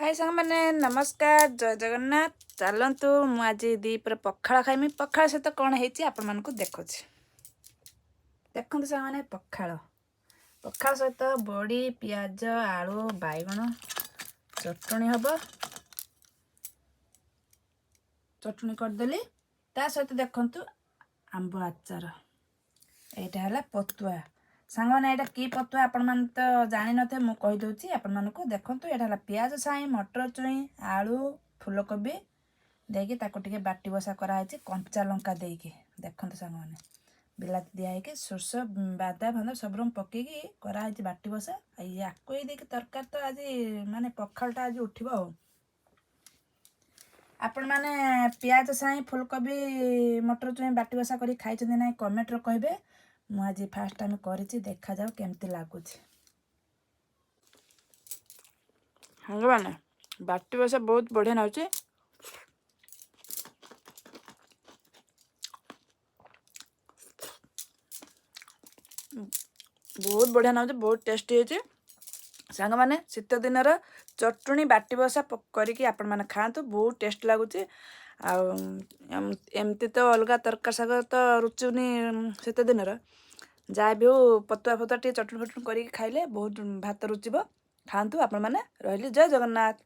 High ସାଙ୍ଗମାନେ, ନମସ୍କାର, ଜୟ ଜଗନ୍ନାଥ। ଚାଲନ୍ତୁ, ମୁଁ ଆଜି ଦ୍ୱିପହରେ ପଖାଳ ଖାଇମି। ପଖାଳ ସହିତ କ'ଣ ହେଇଛି ଆପଣମାନଙ୍କୁ ଦେଖୁଛି। ଦେଖନ୍ତୁ ସାଙ୍ଗମାନେ, ପଖାଳ ପଖାଳ ସହିତ ବଡ଼ି, ପିଆଜ, ଆଳୁ, ବାଇଗଣ ଚଟଣି ହେବ। ଚଟଣି କରିଦେଲି। ତା ସହିତ ଦେଖନ୍ତୁ ଆମ୍ବ ଆଚାର। ଏଇଟା ହେଲା ପତୁଆ। ସାଙ୍ଗମାନେ, ଏଇଟା କି ପତୁଆ ଆପଣମାନେ ତ ଜାଣିନଥିବେ, ମୁଁ କହିଦେଉଛି ଆପଣମାନଙ୍କୁ। ଦେଖନ୍ତୁ, ଏଇଟା ହେଲା ପିଆଜ ଛାଇଁ, ମଟର ଛୁଇଁ, ଆଳୁ, ଫୁଲକୋବି ଦେଇକି ତାକୁ ଟିକେ ବାଟି ବସା କରାହେଇଛି କଞ୍ଚା ଲଙ୍କା ଦେଇକି। ଦେଖନ୍ତୁ ସାଙ୍ଗମାନେ, ବିଲାତି ଦିଆହେଇକି, ସୋରିଷ, ବାଦା ଫାଦା ସବୁ ରକମ ପକେଇକି କରାହେଇଛି ବାଟି ବସା। ଆଉ ୟାକୁ ଏଇ ଦେଇକି ତରକାରୀ ତ ଆଜି ମାନେ ପଖାଳଟା ଆଜି ଉଠିବ। ଆଉ ଆପଣମାନେ ପିଆଜ ସାଇଁ, ଫୁଲକୋବି, ମଟର ଛୁଇଁ ବାଟି ବସା କରି ଖାଇଛନ୍ତି ନାହିଁ, କମେଣ୍ଟରେ କହିବେ। ମୁଁ ଆଜି ଫାଷ୍ଟ ଟାଇମ୍ କରିଛି, ଦେଖାଯାଉ କେମିତି ଲାଗୁଛି। ସାଙ୍ଗମାନେ, ବାଟି ବସା ବହୁତ ବଢ଼ିଆ ଲାଗୁଛି। ବହୁତ ବଢ଼ିଆ ଲାଗୁଛି, ବହୁତ ଟେଷ୍ଟି ହେଇଛି। ସାଙ୍ଗମାନେ, ଶୀତ ଦିନର ଚଟୁଣି ବାଟି ବସା କରିକି ଆପଣମାନେ ଖାଆନ୍ତୁ, ବହୁତ ଟେଷ୍ଟ ଲାଗୁଛି। ଆଉ ଏମିତି ତ ଅଲଗା ତରକାରୀ ଶାଗ ତ ରୁଚୁନି ଶୀତ ଦିନର। ଯାହା ବି ହଉ, ପତୁଆ ଫତୁଆ ଟିକେ ଚଟଣି ଫଟୁଣି କରିକି ଖାଇଲେ ବହୁତ ଭାତ ରୁଚିବ। ଖାଆନ୍ତୁ ଆପଣମାନେ। ରହିଲି, ଜୟ ଜଗନ୍ନାଥ।